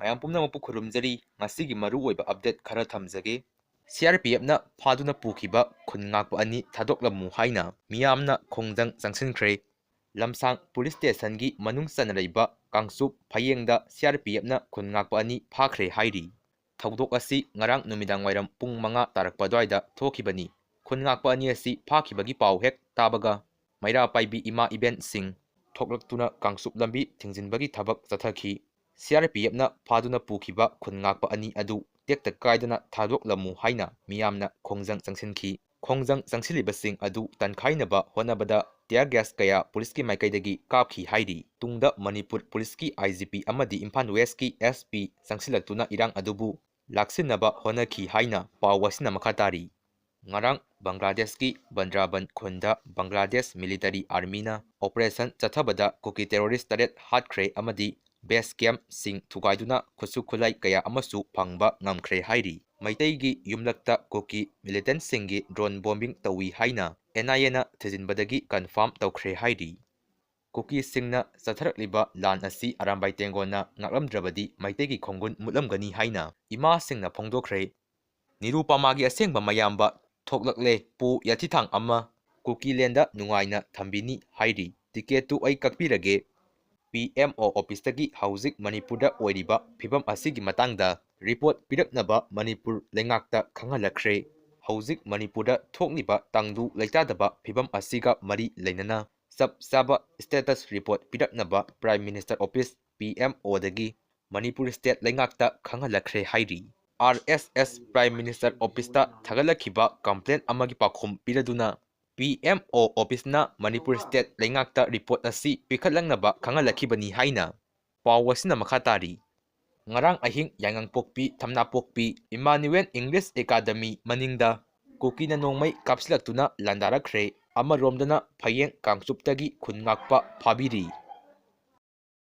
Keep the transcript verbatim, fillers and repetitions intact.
ꯃꯌꯥꯝ ꯄꯨꯝꯅꯃꯛꯄꯨ ꯈꯨꯔꯨꯝꯖꯔꯤ꯫ ꯉꯁꯤꯒꯤ ꯃꯔꯨꯑꯣꯏꯕ update ꯈꯔ ꯊꯝꯖꯒꯦ꯫ ꯁꯤ ꯑꯥꯔ ꯄꯤ ꯑꯦꯐꯅ ꯐꯥꯗꯨꯅ ꯄꯨꯈꯤꯕ ꯈꯨꯟ ꯉꯥꯛꯄ ꯑꯅꯤ ꯊꯥꯗꯣꯛꯂꯝꯃꯨ ꯍꯥꯏꯅ ꯃꯤꯌꯥꯝꯅ ꯈꯣꯡꯖꯪ ꯆꯪꯁꯤꯟꯈ꯭ꯔꯦ꯫ ꯂꯝꯁꯥꯡ ꯄꯨꯂꯤꯁ ꯁ꯭ꯇꯦꯁꯟꯒꯤ ꯃꯅꯨꯡ ꯆꯟꯅ ꯂꯩꯕ ꯀꯥꯡꯆꯨꯞ ꯐꯌꯦꯡꯗ ꯁꯤ ꯑꯥꯔ ꯄꯤ ꯑꯦꯐꯅ ꯈꯨꯟ ꯉꯥꯛꯄ ꯑꯅꯤ ꯐꯥꯈ꯭ꯔꯦ ꯍꯥꯏꯔꯤ꯫ ꯊꯧꯗꯣꯛ ꯑꯁꯤ ꯉꯔꯥꯡ ꯅꯨꯃꯤꯗꯥꯡ ꯋꯥꯏꯔꯝ ꯄꯨꯡ ꯃꯉꯥ ꯇꯥꯔꯛꯄ ꯑꯗꯨꯋꯥꯏꯗ ꯊꯣꯛꯈꯤꯕꯅꯤ꯫ ꯈꯨꯟ ꯉꯥꯛꯄ ꯑꯅꯤ ꯑꯁꯤ ꯐꯥꯈꯤꯕꯒꯤ ꯄꯥꯎ ꯍꯦꯛ ꯇꯥꯕꯒ ꯃꯩꯔꯥ ꯄꯥꯏꯕꯤ ꯏꯃꯥ ꯏꯕꯦꯟꯁꯤꯡ ꯊꯣꯛꯂꯛꯇꯨꯅ ꯀꯥꯡꯆꯨꯞ ꯂꯝꯕꯤ ꯊꯤꯡꯖꯤꯟꯕꯒꯤ ꯊꯕꯛ ꯆꯠꯊꯈꯤ꯫ ꯁꯤ ꯑꯥꯔ ꯄꯤ ꯑꯦꯐꯅ ꯐꯥꯗꯨꯅ ꯄꯨꯈꯤꯕ ꯈꯨꯟ ꯉꯥꯛꯄ ꯑꯅꯤ ꯑꯗꯨ ꯇꯦꯛꯇ ꯀꯥꯏꯗꯅ ꯊꯥꯗꯣꯛꯂꯝꯃꯨ ꯍꯥꯏꯅ ꯃꯤꯌꯥꯝꯅ ꯈꯣꯡꯖꯪ ꯆꯪꯁꯤꯟꯈꯤ꯫ ꯈꯣꯡꯖꯪ ꯆꯪꯁꯤꯜꯂꯤꯕꯁꯤꯡ ꯑꯗꯨ ꯇꯟꯈꯥꯏꯅꯕ ꯍꯣꯠꯅꯕꯗ tear gas ꯀꯌꯥ ꯄꯨꯂꯤꯁꯀꯤ ꯃꯥꯏꯀꯩꯗꯒꯤ ꯀꯥꯞꯈꯤ ꯍꯥꯏꯔꯤ꯫ ꯇꯨꯡꯗ ꯃꯅꯤꯄꯨꯔ ꯄꯨꯂꯤꯁꯀꯤ ꯑꯥꯏ ꯖꯤ ꯄꯤ ꯑꯃꯗꯤ ꯏꯝꯐꯥꯜ ꯋꯦꯁꯀꯤ ꯑꯦꯁ ꯄꯤ ꯆꯪꯁꯤꯜꯂꯛꯇꯨꯅ ꯏꯔꯥꯡ ꯑꯗꯨꯕꯨ ꯂꯥꯛꯁꯤꯟꯅꯕ ꯍꯣꯠꯅꯈꯤ ꯍꯥꯏꯅ ꯄꯥꯎ ꯑꯁꯤꯅ ꯃꯈꯥ ꯇꯥꯔꯤ꯫ ꯉꯔꯥꯡ ꯕꯪꯒ꯭ꯂꯥꯗꯦꯁꯀꯤ ꯕꯟꯗ꯭ꯔꯥꯕꯟ ꯈꯨꯟꯗ ꯕꯪꯒ꯭ꯂꯥꯗꯦꯁ military armyꯅ operation ꯆꯠꯊꯕꯗ ꯀꯨꯀꯤ terrorist ꯇꯔꯦꯠ ꯍꯥꯠꯈ꯭ꯔꯦ ꯑꯃꯗꯤ base campꯁꯤꯡ ꯊꯨꯒꯥꯏꯗꯨꯅ ꯈꯨꯠꯁꯨ ꯈꯨꯠꯂꯥꯏ ꯀꯌꯥ ꯑꯃꯁꯨ ꯐꯪꯕ ꯉꯝꯈ꯭ꯔꯦ ꯍꯥꯏꯔꯤ꯫ ꯃꯩꯇꯩꯒꯤ ꯌꯨꯝꯂꯛꯇ ꯀꯨꯀꯤ militantꯁꯤꯡꯒꯤ drone bombing ꯇꯧꯏ ꯍꯥꯏꯅ ꯑꯦꯟ ꯑꯥꯏ ꯑꯦꯅ ꯊꯤꯖꯤꯟꯕꯗꯒꯤ confirm ꯇꯧꯈ꯭ꯔꯦ ꯍꯥꯏꯔꯤ꯫ ꯀꯨꯀꯤꯁꯤꯡꯅ ꯆꯠꯊꯔꯛꯂꯤꯕ ꯂꯥꯟ ꯑꯁꯤ ꯑꯔꯥꯝꯕꯥꯏ ꯇꯦꯡꯒꯣꯟꯅ ꯉꯥꯛꯂꯝꯗ꯭ꯔꯕꯗꯤ ꯃꯩꯇꯩꯒꯤ ꯈꯣꯡꯒꯨꯟ ꯃꯨꯠꯂꯝꯒꯅꯤ ꯍꯥꯏꯅ ꯏꯃꯥꯁꯤꯡꯅ ꯐꯣꯡꯗꯣꯛꯈ꯭ꯔꯦ꯫ ꯅꯤꯔꯨꯄꯃꯥꯒꯤ ꯑꯁꯦꯡꯕ ꯃꯌꯥꯝꯕ ꯊꯣꯛꯂꯛꯂꯦ꯫ ꯄꯨ ꯌꯥꯊꯤꯊꯥꯡ ꯑꯃ ꯀꯨꯀꯤꯂꯦꯟꯗ ꯅꯨꯡꯉꯥꯏꯅ ꯊꯝꯕꯤꯅꯤ ꯍꯥꯏꯔꯤ꯫ Ticketꯇꯨ ꯑꯩ ꯀꯛꯄꯤꯔꯒꯦ꯫ ꯄꯤ ꯑꯦꯝ ꯑꯣ officeꯇꯒꯤ ꯍꯧꯖꯤꯛ ꯃꯅꯤꯄꯨꯔꯗ ꯑꯣꯏꯔꯤꯕ ꯐꯤꯕꯝ ꯑꯁꯤꯒꯤ ꯃꯇꯥꯡꯗ report ꯄꯤꯔꯛꯅꯕ ꯃꯅꯤꯄꯨꯔ ꯂꯩꯉꯥꯛꯇ ꯈꯪꯍꯜꯂꯛꯈ꯭ꯔꯦ꯫ ꯍꯧꯖꯤꯛ ꯃꯅꯤꯄꯨꯔꯗ ꯊꯣꯛꯂꯤꯕ ꯇꯪꯗꯨ ꯂꯩꯇꯥꯗꯕ ꯐꯤꯕꯝ ꯑꯁꯤꯒ ꯃꯔꯤ ꯂꯩꯅꯅ ꯆꯞ ꯆꯥꯕ status report ꯄꯤꯔꯛꯅꯕ Prime Minister Office, P M ꯑꯣꯗꯒꯤ ꯃꯅꯤꯄꯨꯔ state ꯂꯩꯉꯥꯛꯇ ꯈꯪꯍꯜꯂꯛꯈ꯭ꯔꯦ ꯍꯥꯏꯔꯤ꯫ R S S Prime Minister Officeꯇ ꯊꯥꯒꯠꯂꯛꯈꯤꯕ complaint ꯑꯃꯒꯤ ꯄꯥꯎꯈꯨꯝ ꯄꯤꯔꯗꯨꯅ P M O officeꯅ Manipur state ꯂꯩꯉꯥꯛꯇ report ꯑꯁꯤ ꯄꯤꯈꯠꯂꯛꯅꯕ ꯈꯪꯍꯜꯂꯛꯈꯤꯕꯅꯤ ꯍꯥꯏꯅ ꯄꯥꯎ ꯑꯁꯤꯅ ꯃꯈꯥ ꯇꯥꯔꯤ꯫ ꯉꯔꯥꯡ ꯑꯍꯤꯡ ꯌꯥꯏꯉꯪꯄꯣꯛꯄꯤ ꯊꯝꯅꯥꯄꯣꯛꯄꯤ Emmanuel English Academy ꯃꯅꯤꯡꯗ ꯀꯨꯀꯤꯅ ꯅꯣꯡꯃꯩ ꯀꯥꯞꯁꯤꯜꯂꯛꯇꯨꯅ ꯂꯥꯟꯗꯥꯔꯛꯈ꯭ꯔꯦ꯫ ꯑꯃꯔꯣꯝꯗꯅ ꯐꯌꯦꯡ ꯀꯥꯡꯆꯨꯞꯇꯒꯤ ꯈꯨꯟ ꯉꯥꯛꯄ ꯐꯥꯕꯤꯔꯤ꯫